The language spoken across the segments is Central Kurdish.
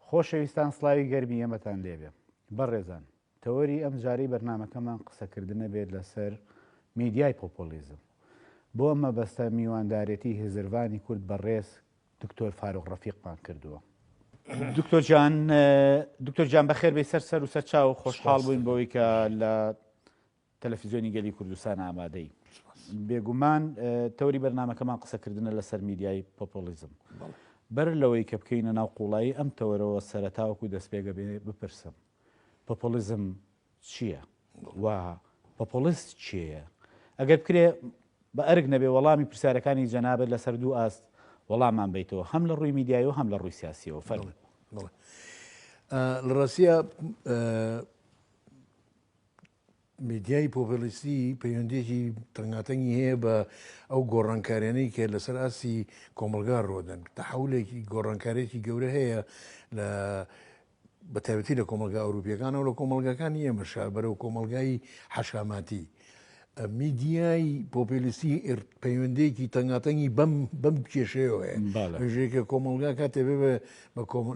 خۆشەویستان سڵاوی گەرمی ئێمەتان لێبێ. بەڕێزان، تەوەری ئەم جارەی بەرنامەکەمان قسەکردنە بێت لەسەر میدیای پۆپۆلیزم. بۆ ئەم مەبەستە میواندارێتی هزرڤانی کورد بەڕێز دکتۆر فاروق ڕەفیقمان کردووە. دکتۆر جان دکتۆر جان بەخێر بێی سەر سەر و سەر چاو خۆشحاڵ بووین بەوەی کە لە تەلەفیزیۆنی گەلی کوردستان ئامادەی. بێگومان تەوری بەرنامەکەمان قسەکردنە لەسەر میدیای پۆپۆلیزم. بەر لەوەی کە بکەینە ناو قوڵایی ئەم تەوەرەوە سەرەتا وەکو دەستپێک ئەبێ بپرسم پۆپۆلیزم چییە و پۆپۆلیست کێیە؟ ئەگەر بکرێ بە ئەرک نەبێ وەڵامی پرسیارەکانی جەنابت لەسەر دوو ئاست وەڵاممان بەیتەوە هەم لە ڕووی میدیایەوە هەم لە ڕووی سیاسیەوە فەرموو. لە ڕاستیا میدیای پۆپۆلیستی پەیوەندییەکی تەنگاتەنگی هەیە بە ئەو گۆڕانکاریانەی کە لەسەر ئاستی کۆمەڵگا ڕوودەن. تەحەولێکی گۆڕانکارییەکی گەورە هەیە لە بە تایبەتی لە کۆمەڵگا ئەوروپییەکانەوە لە کۆمەڵگاکانی ئێمەشا بەرەو کۆمەڵگای حەشاماتی. میدیای پۆپۆلیستی پەیوەندییەکی تەنگاتەنگی بەم بەم کێشەیەوە هەیە. ئەویش کە کۆمەڵگا کاتێ بێ بە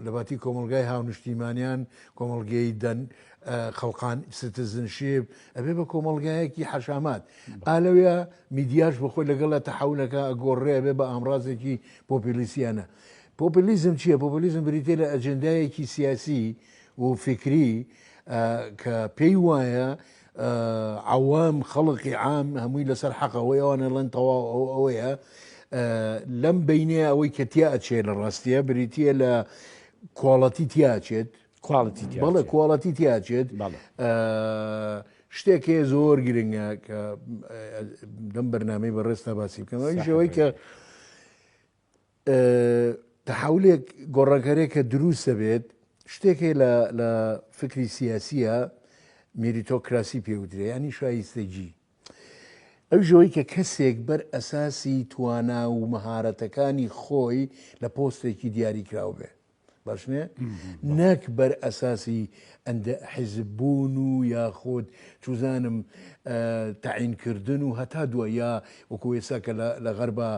لە باتی کۆمەڵگای هاونیشتیمانیان کۆمەڵگەی دەن خەڵقان citizenship ئەبێ بە کۆمەڵگایەکی حەشامات. ئا لەویا میدیاش بەخۆی لەگەڵە تەحەولەکە ئەگۆڕێ ئەبێ بە ئامڕازێکی پۆپۆلیستیانە. پۆپۆلیزم چییە؟ پۆپۆلیزم بریتییە لە ئەجێندایەکی سیاسی و فیکری کە پێی وایە عەوام خەڵقی عام هەمووی لەسەر حەقە ئەوەی ئەوان ئەڵێن تەواو ئەو ئەوەیە لەم بینەیە ئەوەی کە تیا ئەچێ لە ڕاستیە بریتییە لە quality تیا ئەچێت quality تیا بەڵێ ئەچێت. quality تیا ئەچێت بەڵێ. شتێک هەیە زۆر گرنگە کە لەم بەرنامەی بەڕێزتا باسی بکەم ئەویش ئەوەی کە تەحەولێک گۆڕانکارییەک کە دروست دەبێت شتێک هەیە لە لە فکری سیاسیە meritocracy پێوترێ ینی شایستەگی ئەویش ئەوەی کە کەسێک بەر ئەساسی توانا و مەهارەتەکانی خۆی لە پۆستێکی دیاریکراو بێ باش نیە؟ نەک بەر ئەساسی ئەندە حیزب بوون و یاخود چوزانم تەعینکردن و هەتا دوای یا وەکو ئێستا کە لە غەربا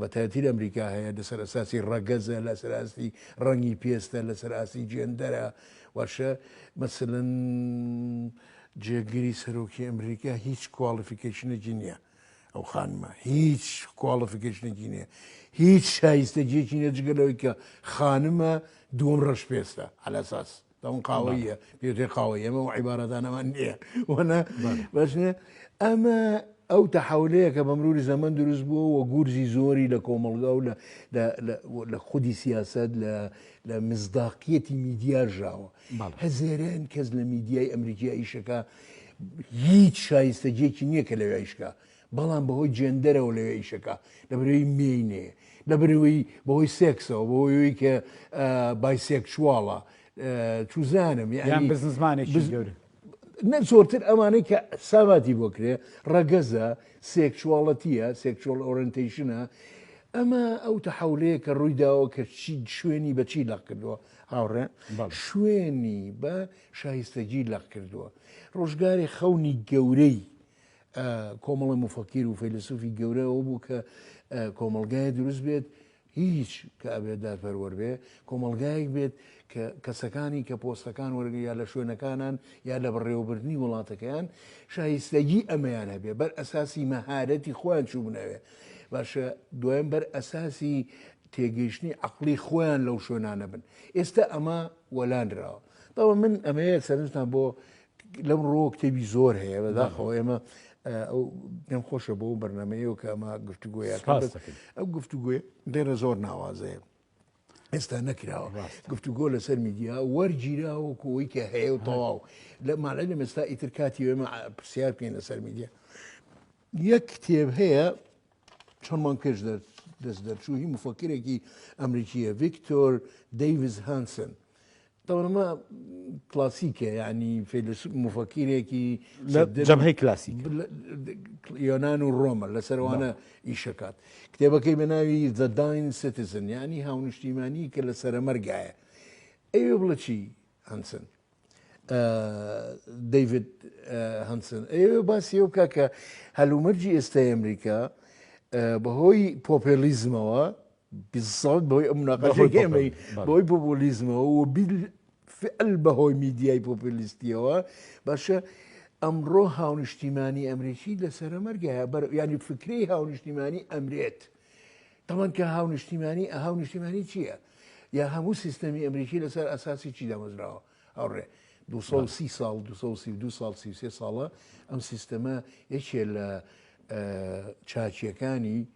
بە تایبەتی لە ئەمریکا هەیە لەسەر ئەساسی ڕەگەزە لەسەر ئاستی ڕەنگی پێستە لەسەر ئاستی جێندەرە واشە مەسەلەن جێگری سەرۆکی ئەمریکا هیچ qualification ێکی نییە ئەو خانمە هیچ qualification ێکی نییە هیچ شایستەگیەکی نیە جگە لەوەی کە خانمە دووەم ڕەش پێستە عەلەساس دەم قاوەیە پێێ قاوە ئێمە و عیبارەدانەمان نییە وەنە باش نیە ئەمە ئەو تەحولەیە کە بە مروری زەمەن دروست بووە و گورزی زۆری لە کۆمەڵگا و لە خودی سیاسەت لە مزداقیەتی میدیا ژاوە هەزێران کەس لە میدیای ئەمریکیا ئیشەکە هیچ شایستەگیەکی نییە کە لەوێ ئیشکا بەڵام بەهۆی جێندەرەوە لەوێ ئیشەکە لەبەرەوەی مێینەیە لەبەرەوەی بەهۆی سێکسەوە بەهۆی کە bisexual ە چوزانم یان بزنسمانێکی گەورە نە زۆرتر ئەمانەی کە ساباتی بۆ کرێ ڕەگەزە sexuality یە sexual orientation ە ئەمە ئەو تەحولەیە کە ڕووی داوە کە چی شوێنی بەچی لەق کردووە هاوڕێ شوێنی بە شایستەگی لەق کردووە. ڕۆژگارێ خەونی گەورەی کۆمەڵە موفەکیر و فەیلەسوفی گەورە ئەوە بوو کە کۆمەڵگایە دروست بێت هیچ کە ئەبێت دادپەروەر بێ کۆمەڵگایەک بێت کە کەسەکانی کە پۆستەکان وەرگە یا لە شوێنەکانان یا لە بەڕێوەبردنی وڵاتەکەیان شایستەگی ئەمەیان هەبێ بەر ئەساسی مەهارەتی خۆیان چووبنەوێ باشە دوایەم بەر ئەساسی تێگەیشتنی عەقڵی خۆیان لەو شوێنانە بن ئێستا ئەمە وەلانراوە بەڵام من ئەمەیە سەرنجتان بۆ لەم ڕۆ کتێبی زۆر هەیە بەداخەوە ئێمە ئەو پێم خۆشە بۆ بەرنمەیەوە کە ئەمە گفتوگۆیە ئەو گفتوگۆی لێرە زۆر ناوازەیە ئێستا نەکراوە گفتوگۆ لەسەر میدیا وەرگیراوە کۆی کە هەیە و تەواو لە ماڵی لە مێستا ئیتر کاتی ئێمە پرسیار بکەین لەسەر میدیا یەک کتێب هەیە چەند مانگ پێش دەست دەرچوو هی مفەکرێکی ئەمریکیە ڤیکتۆر دەیڤز هانسن طبعا ئەمە کلاسیکە یعنی مفەکیرێکی جەبهەی کلاسیک یۆنان و ڕۆمە لەسەروانە ئیشەکات کتێبەکەی بە ناوی The Dying Citizen یعنی هاونیشتیمانی کە لە سەرەمەرگایە ئەوێ بڵێ چی هەنسن دەیڤد هەنسن ئەوێ باسی ئەو بکە کە هەلومەرجی ئێستای ئەمریکا بەهۆی پۆپێلیزمەوە بالضبط بەهۆی ئەم مناقەشەی ئێمەی بەهۆی پۆپۆلیزمەوە و بالفعل بەهۆی میدیای پۆپۆلیستیەوە باشە ئەمڕۆ هاونیشتیمانی ئەمریکی لە سەرەمەرگایە بەر ینی فکرەی هاونیشتیمانی ئەمرێت تەمان کە هاونیشتیمانی هاونیشتیمانی چییە؟ یا هەموو سیستەمی ئەمریکی لەسەر ئەساسی چی دامەزراوە هاوڕێ 230 ساڵ 232 ساڵ 33 ساڵە ئەم سیستەمە یەکێ لە چاچیەکانی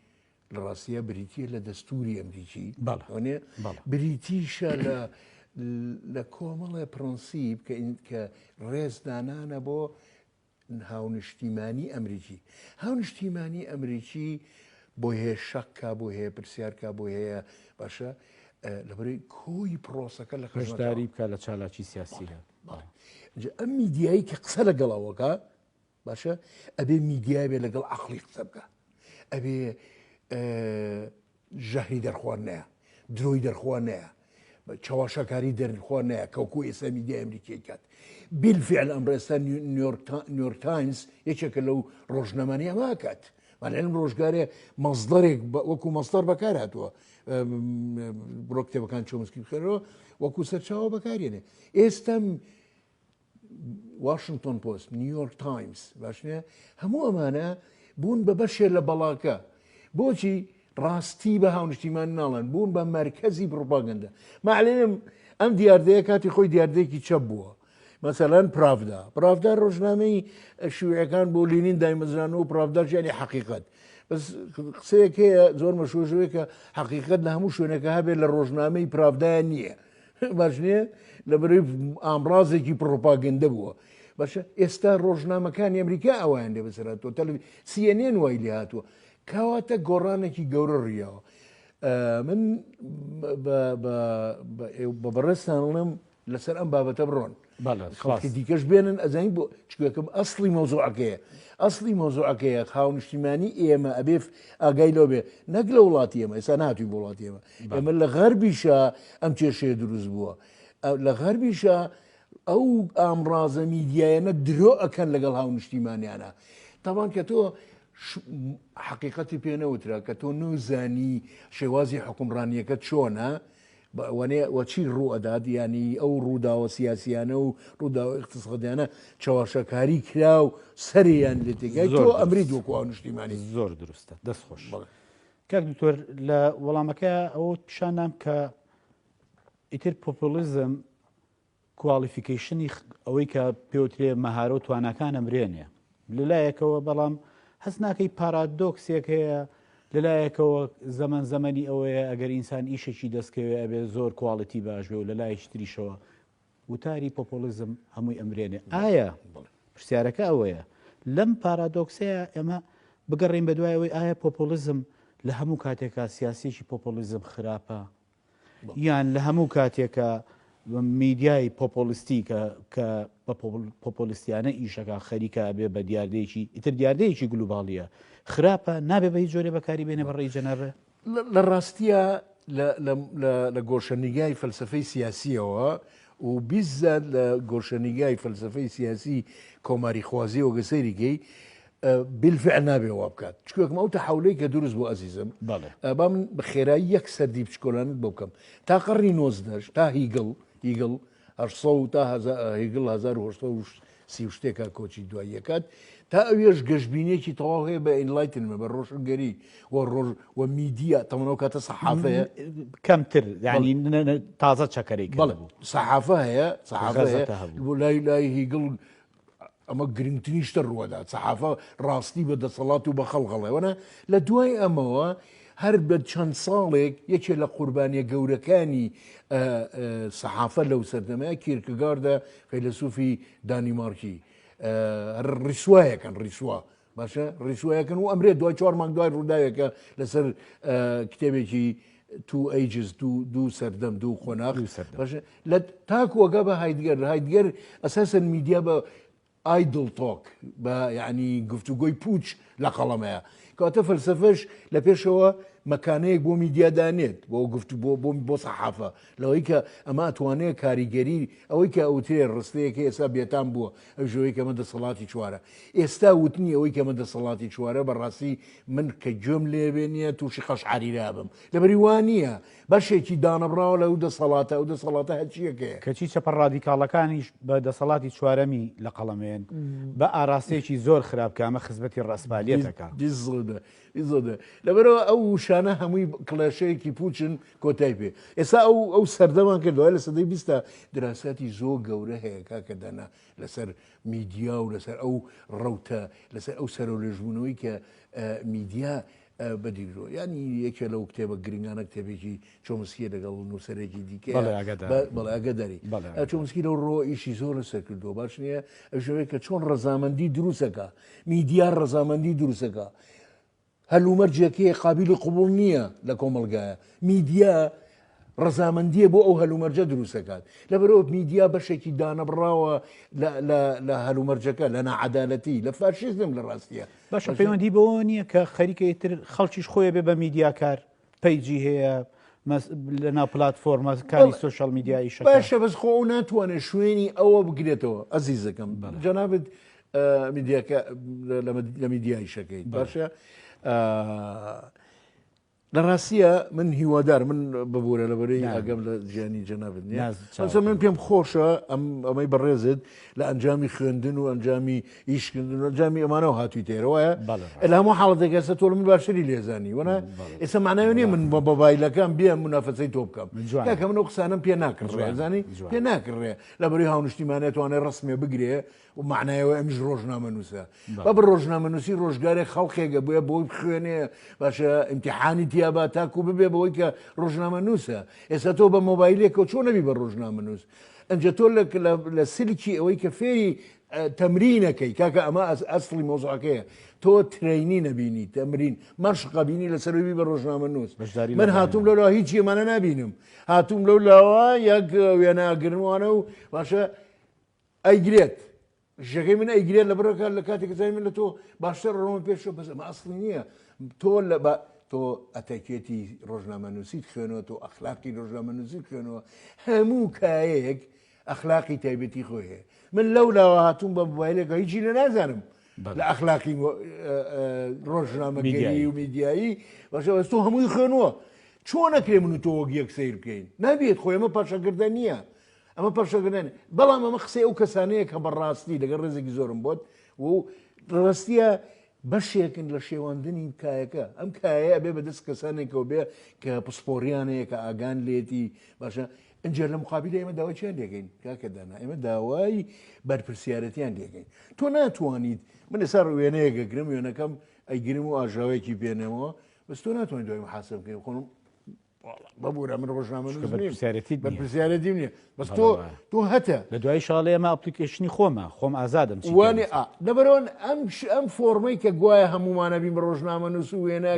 لە ڕاستییا بریتییە لە دەستووری ئەمریکی، وانیە؟ بریتیشە لە لە کۆمەڵێ پرەنسیپ کە کە ڕێزدانانە بۆ هاونیشتیمانی ئەمریکی. هاونیشتیمانی ئەمریکی بۆی هەیە شەق کا، بۆی هەیە پرسیار کا، بۆی هەیە باشە لەبەرەی کۆی پرۆسەکە لە بەشداری بکا لە چالاکی سیاسیدا. بەڵێ. ئەم میدیایی کە قسە لەگەڵ ئەوەکا باشە ئەبێ میدیای بێ لەگەڵ عەقڵی قسە بکە ئەبێ ژەهری دەرخوارد نەیە درۆی دەرخوارد نەیە چەواشەکاری دەرخوارد نەیە کەوکو ئێستا میدیای ئەمریکی کات بالفعل ئەمڕۆ ئێستا نیویۆرک تایمز یەکێکە لەو ڕۆژنامانەی ئەمە کات مالعلم ڕۆژگارێ مەصدەرێک وەکو مەصدەر بەکار هاتووە بڕۆ کتێبەکان چۆمسکی بخێنەوە وەکو سەرچاوە بەکارێنێ ئێستا واشنتۆن پۆست، نیویۆرک تایمز، باش نییە؟ هەموو ئەمانە بوون بە بەشێ لە بەڵاکە. بۆچی ڕاستی بە هاونیشتیمان ناڵێن؟ بوون بە مەرکەزی پڕوپاگەندە. مەعلم ئەم دیاردەیە کاتی خۆی دیاردەیەکی چەپ بووە. مەسەلەن پراڤدا. پراڤدا ڕۆژنامەی شیوعیەکان بۆ لینین دایمەزران و پراڤداش یعنی حەقیقەت. بەس قسەیەک هەیە زۆر مەشهورە کە حەقیقەت لە هەموو شوێنێکە هەبێت لە ڕۆژنامەی پراڤدایان نییە. باش نییە لەبەرەی ئامڕازێکی پڕۆپاگەندە بووە باشە ئێستا ڕۆژنامەکانی ئەمریکا ئەویان لێ بەسەر هاتووە تەلەڤ CNN وای لێ هاتووە کەواتە گۆڕانێکی گەورە ڕیاوە من بە بەڕێزتان ڵێم لەسەر ئەم بابەتە بڕۆن خەڵکی دیکەش بێنن ئەزانین بۆ چکەکەم ئەسڵی مەوزوعەکەیە ئەسڵی مەوزوعەکەیە هاونیشتیمانی ئێمە ئەبێ ئاگای لەو بێ نەک لە وڵاتی ئێمە ئێستا ناتوی بۆ وڵاتی ئێمە ئێمە لە غەربیشە ئەم کێشەیە دروست بووە لە غەربیشە ئەو ئامڕازە میدیایەنە درۆ ئەکەن لەگەڵ هاونیشتیمانیانە تاوان کە تۆ حقیقەتی پێ نەوترا کە تۆ نوزانی شێوازی حکومڕانیەکە چۆنە وەنێ وە چی ڕوو ئەدات یانی ئەو ڕووداوە سیاسیانە و ڕووداوە ئیقتسادیانە چەواشەکاری کرا و سەرێیان لێ تێکای تۆ ئەمریت وەکو هاونیشتیمانی. زۆر دروستە دەست خۆش. کاک دکتۆر لە وەڵامەکە ئەوەت پیشان دام کە ئیتر پۆپۆلیزم qualification ی ئەوەی کە پێوترێ مەهارە و تواناکان ئەمرێنێ لەلایەکەوە بەڵام هەست ناکەی پارادۆکسێک هەیە لەلایەکەوە زەمەن زەمەنی ئەوەیە ئەگەر ئینسان ئیشێکی دەستکەوێ ئەبێ زۆر quality باش بێ و لەلایەکی تریشەوە وتاری پۆپۆلیزم هەمووی ئەمرێنێ ئایا پرسیارەکە ئەوەیە لەم پارادۆکسەیە ئێمە بگەڕین بە دوای ئەوەی ئایا پۆپۆلیزم لە هەموو کاتێکا سیاسیی پۆپۆلیزم خراپە یان لە هەموو کاتێکا میدیای پۆپۆلیستی کە کە بە پۆپۆلیستیانە ئیشەکە خەریکە ئەبێ بە دیاردەیەکی ئیتر دیاردەیەکی گلوباڵیە خراپە نابێ بە هیچ جۆرێ بەکاری بێنێ بە ڕێی جەنابێ؟ لە ڕاستیە لە گۆشەنیگای فەلسەفەی سیاسیەوە و بیزات لە گۆشەنیگای فەلسەفەی سیاسی کۆماریخوازیەوە گە سەیری کەی بالفعل نابێ وا بکات چکێکم ئەو تەحولەی کە دروست بوو ئەزیزم با من بە خێرایی یەک سەردی بچکۆلانت بۆ بکەم تا قەڕنی نۆزدەش تا هیگڵ هیگڵ 800 تا هیگڵ 1830 و شتێکا کۆچی دواییەکات تا ئەوێش گەشبینێکی تەواو هەیە بە enlightenment بە ڕۆشنگەری و ڕۆژ و میدیا تەمەنەوە کاتە سەحافەیە کەمتر یعنی تازە چەکەرەی بەڵێ سەحافە هەیە سەحافە هەیە لای لای هیگڵ ئەمە گرنگترین شتە ڕووەدات سەحافە ڕاستی بە دەسەڵات و بە خەڵک ئەڵێ وەنە لە دوای ئەمەوە هەر بە چەند ساڵێک یەکێ لە قوربانیە گەورەکانی سەحافە لەو سەردەمەیە کیرکگاردە فەیلەسوفی دانیمارکی هەر ڕیسوایەکەن ڕیسوا باشە ڕیسوایەکەن و ئەمرێت دوای چوار مانگ دوای ڕووداوێکە لەسەر کتێبێکی Two Ages دوو دوو سەردەم دوو قۆناغ باشە لە تاکوەگە بە هایدگەر هایدگەر ئەساسەن میدیا بە idle talk بە یعنی گفتوگۆی پوچ لە قەڵەمەیە کەواتە فەلسەفەش لە پێشەوە مەکانەیەک بۆ میدیا دانێت بۆ گفت بۆ بۆ بۆ سەحافە لەوەی کە ئەمە ئەتوانێت کاریگەری ئەوەی کە ئەوترێ ڕستەیەکە ئێستا بێتام بووە ئەویش ئەوەی کە ئەمە دەسەڵاتی چوارە ئێستا وتنی ئەوەی کە ئەمە دەسەڵاتی چوارە بەڕاستی من کە گوێم لێ بێ نییە تووشی قەشعەریرە ئەبم لەبەری وا نییە بەشێکی دانەبڕاوە لەو دەسەڵاتە ئەو دەسەڵاتە هەرچییەکەیە. کەچی چەپە ڕادیکاڵەکانیش بە دەسەڵاتی چوارەمی لە قەڵەمێن بە ئاراستەیەکی زۆر خراپ کە ئەمە خزمەتی ڕەسمالیەت ئەکا. بیزۆدە لەبەرەوە ئەو وشانە هەمووی کڵێشەیەکی پوچن کۆتای پێ ئێستا ئەو ئەو سەردەمان کردەوە لە سەدەی بیستا دراساتی زۆر گەورە هەیە کاکە دانا لەسەر میدیا و لەسەر ئەو ڕەوتە لەسەر ئەو سەرۆلێژبوونەوەی کە میدیا بەدیگرۆ ینی یەکێ لەو کتێبە گرنگانە کتێبێکی چۆمسکیە لەگەڵ نووسەرێکی دیکە بەڵێ ئاگاداری چۆمسکی لەو ڕۆ ئیشی زۆر لەسەر کردووە باش نییە ئەوشەوەی کە چۆن ڕەزامەندی دروستەکە میدیا ڕەزامەندی دروستەکە هەلومەرجێکەیە قابلی قبوڵ نییە لە کۆمەڵگایە میدیا ڕەزامەندیە بۆ ئەو هەلومەرجە دروستەکات لەبەرەوە میدیا بەشێکی دانەبڕاوە لە هەلومەرجەکە لە ناعەدالەتی لە فاشیزم لە ڕاستیە باشە پەیوەندی بەوە نییە کە خەریکە ئیتر خەڵکیش خۆی بێ بە میدیاکار page ی هەیە لە ناو پلاتفۆرمەکانی social media ئیشەکە. باشە بەس خۆ ئەو ناتوانێت شوێنی ئەوە بگرێتەوە ئەزیزەکەم جەنابت میدیاکە لە میدیا ئیشەکەیت باشە لە ڕاستیە من هیوادار من ببوورە لە بەرەی ئاگەم لە ژیانی جەنابت نیە ئەسە من پێم خۆشە ئەم ئەمەی بەڕێزت لە ئەنجامی خوێندن و ئەنجامی ئیشکردن و ئەنجامی ئەمانەوە هاتووی تێرەوەە لە هەموو حاڵەتێک ئێستا تۆ لە من باشتری لێزانی وەنا ئێستا معناوی نیە من بە مۆبایلەکەم بێم منافەسەی تۆ بکەم کاکە من ئەو قسانەم پێ ناکڕێ زانی پێ ناکڕێ لە بەری هاونیشتیمانێت توانێت ڕسمێ بگرێ و معنایەوە ئەمیش ڕۆژنامەنووسە بە بە ڕۆژنامەنووسی ڕۆژگارێک خەڵکێکە بووە بۆی بخوێنێ باشە ئیمتحانی تیابا تاکو ببێ بەوەی کە ڕۆژنامەنووسە ئێستا تۆ بە مۆبایلێکەوە چۆن نەبی بە ڕۆژنامەنووس ئەنجە تۆ لە سلکی ئەوەی کە فێری تەمرینەکەی کاکە ئەمە ئەسڵی مۆزعەکەیە تۆ ترینی نەبینی تەمرین مەشقە بینی لەسەروی بە ڕۆژنامەنووس من هاتووم لەولا هیچ ئەمانە نابینم هاتووم لەو لاوە یەک وێناگرنوانە و باشە ئەیگرێت ژەکەی من ئەیگرێت لە بڕەکە لە کاتێک زای من لە تۆ باشتر ڕۆمە پێشەوە بەس ئەمە ئەسڵی نییە تۆ لە بە تۆ ئەتەکێتی ڕۆژنامەنووسیت خوێنەوە تۆ ئەخلاقی ڕۆژنامەنووسی خوێنەوە هەموو کایەیەک ئەخلاقی تایبەتی خۆی هەیە من لەو لاوە هاتووم بە موبایلێکە هیچی لێ نازانم لە ئەخلاقی ڕۆژنامەگەری و میدیایی باشە بەس تۆ هەمووی خوێنوە چۆن ئەکرێ من و تۆ وەک یەک سەیر بکەین نابێت خۆی ئەمە پاشەکردە نییە ئەمە پەرشەگرنە بەڵام ئەمە قسەی ئەو کەسانەیە کە بەڕاستی لەگەڵ ڕێزێکی زۆرم بۆت و ڕاستیە بەشێکن لە شێواندنی کایەکە ئەم کایە ئەبێ بەدەست کەسانێکەوە بێ کە پسپۆریان هەیە کە ئاگان لێتی باشە ئەجا لە مقابل ئێمە داوای چیان لێکەین کاکە دانا ئێمە داوای بەرپرسیارەتیان لێکەین تۆ ناتوانیت من ئێستا وێنەیەک ئەگرم وێنەکەم ئەیگرم و ئاژاوەیەکی پێنێمەوە بەس تۆ ناتوانیت دوای محاسبە بکەین خۆم ببورە من ڕۆژنامە بەرپرسیارەتی بەرپرسیارەتیم نییە بەس تۆ تۆ هەتە لە دوای شاڵێ ئەمە application ی خۆمە خۆم ئازادم وانێ لەبەرەوەن ئەم ئەم فۆرمەی کە گوایە هەمومانە بین بە ڕۆژنامە نووس و وێنە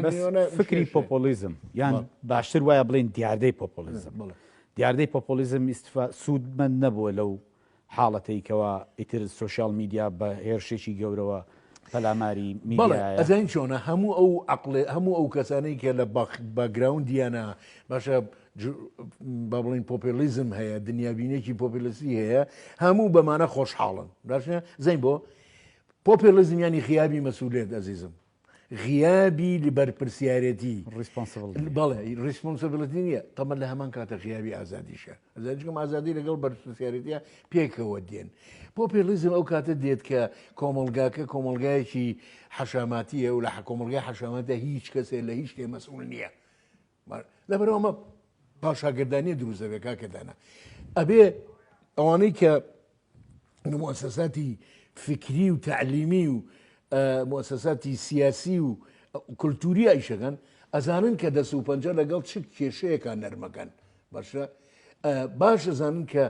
فکری پۆپۆلیزم یان باشتر وایە بڵێن دیاردەی پۆپۆلیزم دیاردەی پۆپۆلیزم ئیستفا سوودمەند نەبووە لەو حاڵەتەی کەوا ئیتر social media بە هێرشێکی گەورەوە پەلاماری میدیایە. ئەزانی چۆنە هەموو ئەو عەقڵێ هەموو ئەو کەسانەی کە لە background یانە باشە با بڵین پۆپۆلیزم هەیە دنیابینێکی پۆپۆلیستی هەیە هەموو بەمانە خۆشحاڵن باشە زین بۆ پۆپۆلیزم ینی غیابی مەسئولیت ئەزیزم غیابی بەرپرسیارێتی بەڵێ responsibility نییە تەمە لە هەمان کاتە غیابی ئازادیشە ئەزانیشکم ئازادی لەگەڵ بەرپرسیارێتیە پێکەوە دێن پۆپۆلیزم ئەو کاتە دێت کە کۆمەڵگاکە کۆمەڵگایەکی حەشاماتیە و لە کۆمەڵگای حەشاماتە هیچ کەسێ لە هیچ شتێ مەسئول نییە لەبەرەوە ئەمە پاشاگردانیە دروست دەبێت کاکە دانا ئەبێ ئەوانەی کە موسساتی فکری و تعلیمی و موسساتی سیاسی و کولتوری ئایشەکەن ئەزانن کە دەست و پەنجە لەگەڵ چ کێشەیەکان نەرمەکەن باشە باش ئەزانن کە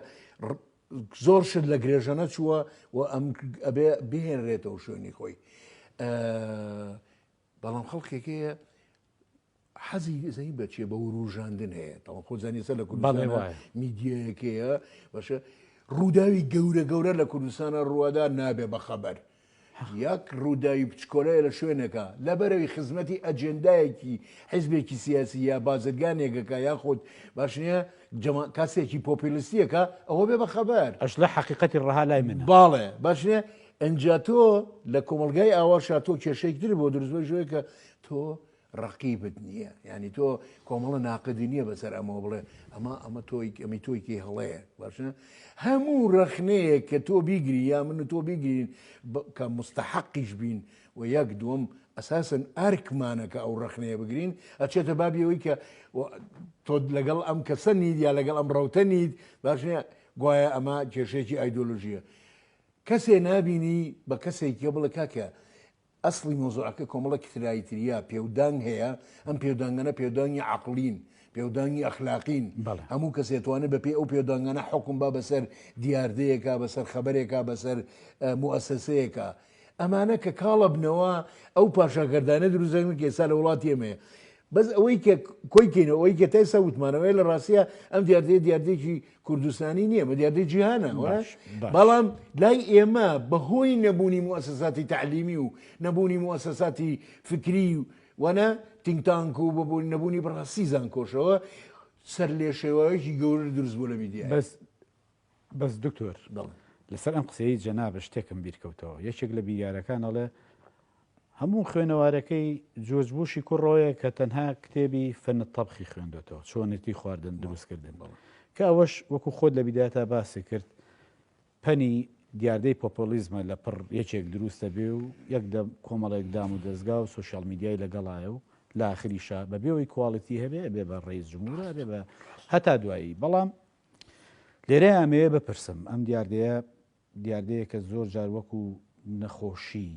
زۆر شت لە گرێژە نەچووە و ئەم ئەبێ بهێنرێتەوە شوێنی خۆی بەڵام خەڵکێک هەیە حەزی زەی بەچێ بە وروژاندن هەیە تەڵم خۆ زانیسە لە کوردستان میدیایەکەیە باشە ڕووداوی گەورە گەورە لە کوردستانە ڕووادا نابێ بە خەبەر. یەک ڕووداوی بچکۆلەیە لە شوێنێکا لەبەرەوی خزمەتی ئەجێندایەکی حیزبێکی سیاسی یا بازرگانێکەکە یاخود باش نییە جەما کەسێکی پۆپیلستیەکە ئەوە بێ بە خەبەر. ئەشڵێ حەقیقەتی ڕەها لای منە. باڵێ باش نییە ئنجا تۆ لە کۆمەڵگای ئاواشا تۆ کێشەیەکی تر بۆ دروست بۆ ژۆیە کە تۆ ڕەقیبت نییە یانی تۆ کۆمەڵە ناقدی نییە بەسەر ئەمەوە بڵێ ئەمە ئەمە تۆی ئەمی تۆیکی هەڵەیە باشە هەموو ڕەخنەیەک کە تۆ بیگری یا من و تۆ بیگرین کە مستحقیش بین و یەک دووەم ئەساسن ئەرکمانە کە ئەو ڕەخنەیە بگرین ئەچێتە بابی ئەوەی کە تۆ لەگەڵ ئەم کەسە نیت یا لەگەڵ ئەم ڕەوتە نیت باش نییە گوایە ئەمە کێشەیەکی ئایدۆلۆژیە کەسێ نابینی بە کەسێکیە بڵێ کاکە ئەسڵی مەوزوعەکە کۆمەڵێک criteria، پێودانگ هەیە، ئەم پێودانگانە پێودانگی عەقڵین، پێودانگی ئەخلاقین، هەموو کەسێ توانێت بەپێی ئەو پێودانگانە حوکم با بەسەر دیاردەیەکا، بەسەر خەبەرێکا، بەسەر موئەسەسەیەکا. ئەمانە کە کاڵەبنەوە ئەو پاشاگەردانە دروست دەکەن کە ئێستا لە وڵاتی ئێمەیە. بەس ئەوەی کە کۆی کەینەوە، ئەوەی کە تا ئێستا وتمان ئەوەیە لە ڕاستیا ئەم دیاردەیە دیاردەیەکی کوردستانی نییە، ئەمە دیاردەی جیهانە، وایە؟ باش، باش. بەڵام لای ئێمە بەهۆی نەبوونی موئەسەساتی تەعلیمی و نەبوونی موئەسەساتی فکری و نە think tank و بەبوون نەبوونی بەڕاستی زانکۆشەوە سەرلێشێواوێکی گەورە دروست بووە لە میدیایە. بەس بەس دکتۆر بەڵێ. لەسەر ئەم قسەیەی جەنابت شتێکم بیر کەوتەوە، یەکێک لە بیریارەکان ئەڵێ هەموو خوێنەوارەکەی جۆرج بوشی کوڕ ئەوەیە کە تەنها کتێبی فن الطبخی خوێندۆتەوە، چۆنێتی خواردن دروستکردن، کە ئەوەش وەکو خۆت لە بیدایەتا باسی کرد پەنی دیاردەی پۆپۆلیزمە لە پڕ یەکێک دروست دەبێ و یەک دەم کۆمەڵێک دام و دەزگا و سۆشیال میدیای لەگەڵایە و لە ئاخریشا بەبێ ئەوەی quality هەبێ ئەبێ بە ڕەئیس جمهور ئەبێ بە هەتا دوایی. بەڵام لێرەیا ئەمەوێ بپرسم ئەم دیاردەیە دیاردەیەکە زۆر جار وەکو نەخۆشی،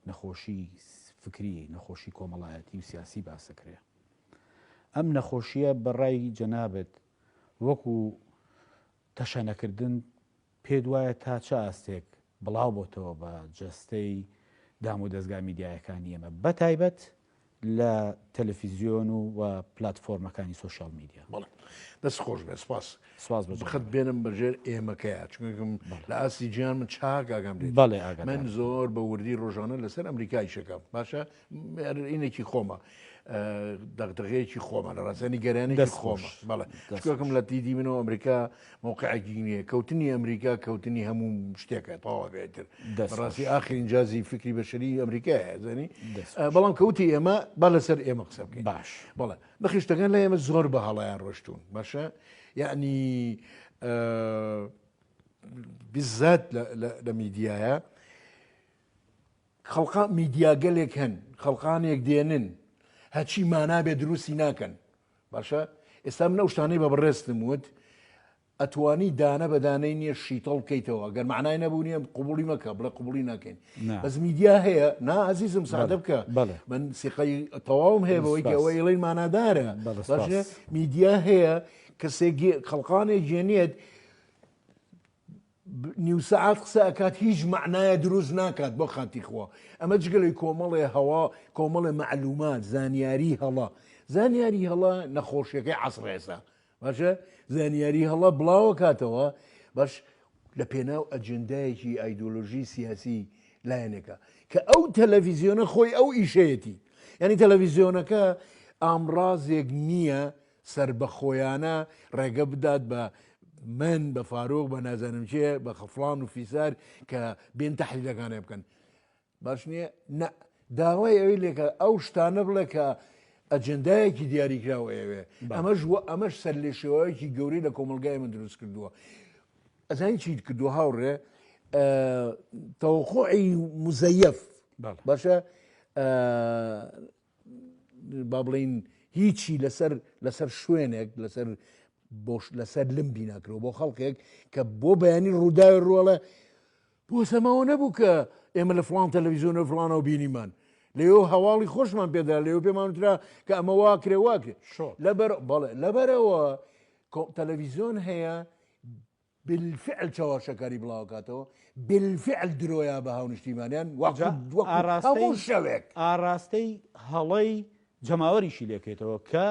نەخۆشی فکری، نەخۆشی کۆمەڵایەتی و سیاسی باس دەکرێ. ئەم نەخۆشییە بە ڕای جەنابت وەکو تەشەنەکردن پێت وایە تا چ ئاستێک بڵاو بۆتەوە بە جەستەی دام و دەزگا میدیایەکانی ئێمە بە تایبەت لە تەلەفیزیۆن و و پلاتفۆرمەکانی social media. بەڵێ دەست خۆش بێ سپاس. سپاس بۆ بخت بێنم بە ژێر ئێمەکەیا چونکە لە ئاستی جیهان من چاک ئاگام لێ بەڵێ ئاگادارم. من زۆر بە وردی ڕۆژانە لەسەر ئەمریکا ئیشەکەم باشە ئینێکی خۆمە دەغدەغەیەکی خۆمە لە ڕاستە نیگەرانێکی دەست خۆمە خۆش. بەڵێ دەست چونکە خۆش. لە دیدی منەوە ئەمریکا مەوقعێکی نییە کەوتنی ئەمریکا کەوتنی هەموو شتێکە تەواو بێتر دەست بەڕاستی خۆش. ئاخر ئینجازی فکری بەشەری ئەمریکایە زانی دەست خۆش. بەڵام کەوتی ئێمە با لەسەر ئێمە قسە بکەین باش. بەڵێ بەخی شتەکان لای ئێمە زۆر بە هەڵەیان ڕۆشتوون باشە یعنی بالذات لە میدیایە خەڵقا میدیاگەلێک هەن خەڵقانێک دێنن هەچی مانا بێ دروستی ناکەن باشە ئێستا من ئەو شتانەی بە بەڕێزتم وت ئەتوانی دانە بە دانەی نییە شیتەڵ بکەیتەوە گەر معنای نەبوو نییە قوبولی مەکە بڵێ قوبولی ناکەین بەس میدیا هەیە نا ئازیزم سادە بکە من سیقەی تەواوم هەیە بەوەی کە ئەوە ئەڵێن مانادارە باشە میدیا هەیە کەسێک خەڵقانێک گێنێت نیو سەعات قسە ئەکات هیچ مەعنایە دروست ناکات بۆ خاتی خوا ئەمە جگە لەوەی کۆمەڵێ هەوا کۆمەڵێ مەعلومات زانیاری هەڵە زانیاری هەڵە نەخۆشیەکەی عەسڕێسە باشە زانیاری هەڵە بڵاوە کاتەوە باش لە پێناو ئەجندایەکی ئایدۆلۆژی سیاسی لایەنێکە کە ئەو تەلەڤیزیۆنە خۆی ئەو ئیشەیەتی یعنی تەلەڤیزیۆنەکە ئامڕازێک نییە سەربەخۆیانە ڕێگە بدات بە من بە فاروق بە نازانم کێ بە خفڵان و فیسار کە بێن تەحلیلەکانێ بکەن باش نییە نە داوای ئەوی لێکە ئەو شتانە بڵێ کە ئەجندایەکی دیاریکراوە ئەوێ ئەمەش وە ئەمەش سەر لێ شێواوێکی گەورەی لە کۆمەلگای من دروست کردووە ئەزانی چیت کردووە هاوڕێ تەوەقعی مزەیەف باشە با بڵین هیچی لەسەر لەسەر شوێنێک لەسەر بۆش لەسەر لم بیناکرەوە بۆ خەڵکێک کە بۆ بەیانی ڕووداوی ڕۆڵە بۆ سەماوە نەبوو کە ئێمە لە فلان تەلەڤیزیۆنە فلانەوە بینیمان لەوێ هەواڵی خۆشمان پێدا لەوێ پێمان وترا کە ئەمە واکرێ واکرێ لەبەر بەڵێ لەبەرەوە تەلەڤیزیۆن هەیە بالفعل چەواشەکاری بڵاوکاتەوە بالفعل درۆیا بە هاونیشتیمانیان وەک هەموو شەوێک. ئاراستەی هەڵەی جەماوەریشی لێکەیتەوە کە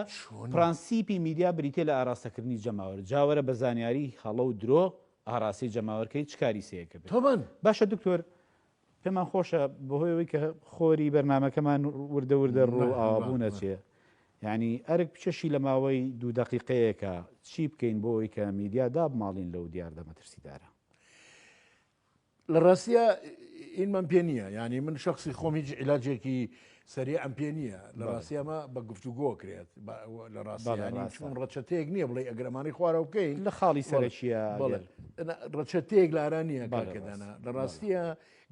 پرەنسیپی میدیا بریتیە لە ئاراستەکردنی جەماوەر جا وەرە بە زانیاری هەڵە و درۆ ئاراستەی جەماوەر کەی چ کاریسەیەکە بێت. باشە دکتۆر. پێمان خۆشە بەهۆی ئەوەی کە خۆری بەرنامەکەمان وردە وردە ڕوو ئاوابوون ئەچێ یعنی ئەرک بچەشی لە ماوەی دوو دەقیقەیەکە چی بکەین بۆ ئەوەی کە میدیا دابماڵین لەو دیاردە مەترسیدارە؟ لە ڕاستیا ئینمان پێ نییە یعنی من شخصی خۆم هیچ عیلاجێکی سەریعم پێ نییە لە ڕاستیا ئەمە بە گفتوگۆ کرێت لە ڕاستیانی چون ڕەچەتەیەک نییە بڵێ ئەگەرمانی خوارەوە بکەین لە خاڵی سەرەکیە ڕەچەتەیەک لارا نییە کاکەدانا لە ڕاستیە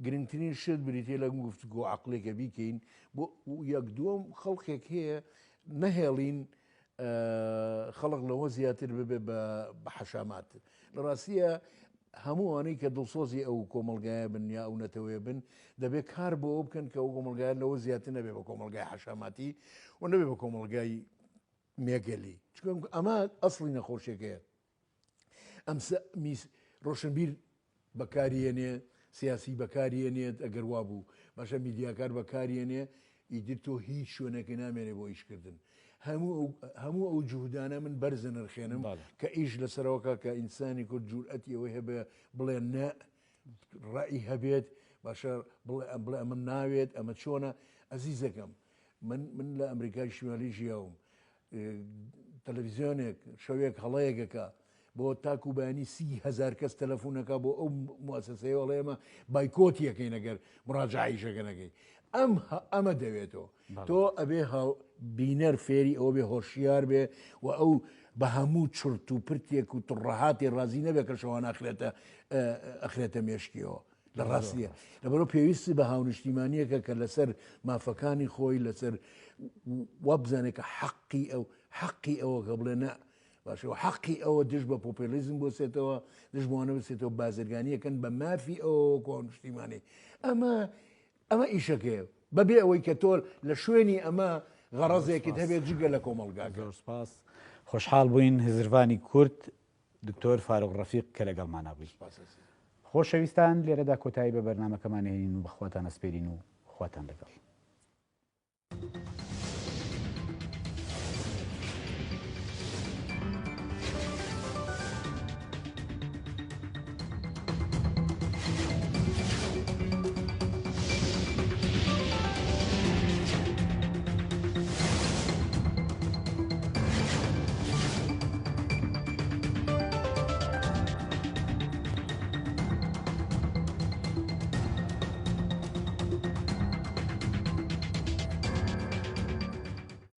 گرنگترین شت بریتە لە گفتوگۆ عقلێکە بیکەین بۆ یەک دووەم خەڵکێک هەیە نەهێڵین خەڵک لەوە زیاتر ببێ بە حەشامات. لە ڕاستیە هەموو ئەوانەی کە دڵسۆزی ئەو کۆمەڵگایە بن یا ئەو نەتەوەیە بن دەبێت کار بۆ ئەو بکەن کە ئەو کۆمەڵگایە لەوە زیاتر نەبێ بە کۆمەڵگای حەشاماتی و نەبێ بە کۆمەڵگای مێگەلی چونکە ئەمە ئەسڵی نەخۆشیەکەیە. ئەم ڕۆشنبیر بەکاریێنێ سیاسی بەکاریێنێت ئەگەر وابوو باشە میدیاکار بەکاریێنێ ئیتر تۆ هیچ شوێنێکی نامێنێ بۆ ئیشکردن هەموو هەموو ئەو جوهدانە من بەرزە نرخێنم کە ئیش لەسەرەوەکە کە ئینسانی کورد جورئەتی ئەوەی هەبێ بڵێ نە ڕئی هەبێت باشە بڵێ ئەم بڵێ ئەمەم ناوێت ئەمە چۆنە ئەزیزەکەم من من لە ئەمریکای شمالی ژیاوم تەلەڤیزیۆنێک شەوێک هەڵەیەکەکە بۆ تاکو بەیانی 30هزار کەس تەلەفۆنەکە بۆ ئەو موسسەیە ئەڵێ ئێمە بایکۆتی یەکەین ئەگەر مراجعیشەکە نەکەی ئەم ئەمە دەوێتەوە تۆ ئەبێ بینەر فێری ئەوە بێ هۆشیار بێ و ئەو بە هەموو چرت و پرتێک و تڕەهاتی ڕازی نەبێ کە شەوان ئەخرێتە ئەخرێتە مێشکیەوە. لە ڕاستیە لەبەرەوە پێویستی بە هاونیشتیمانیەکە کە لەسەر مافەکانی خۆی لەسەر وابزانێت کە حەقی ئەو حەقی ئەوە کە بڵێ نە باشە حەقی ئەوە دژ بە پۆپێلیزم بۆسێتەوە دژ بۆانە بسێتەوە بازرگانیەکەن بە مافی ئەوە وەکو هاونیشتیمانی ئەمە ئەمە ئیشەکەیە بەبێ ئەوەی کە تۆ لە شوێنی ئەمە غەڕەزێکت هەبێت جگە لە کۆمەڵگاکە. زۆر سپاس. خۆشحاڵ بووین هزرڤانی کورد دکتۆر فاروق ڕەفیق کە لەگەڵمانا بووی. خۆشەویستان لێرەدا کۆتایی بە بەرنامەکەمان ئەهێنین و بە خواتان ئەسپێرین و خواتان لەگەڵ.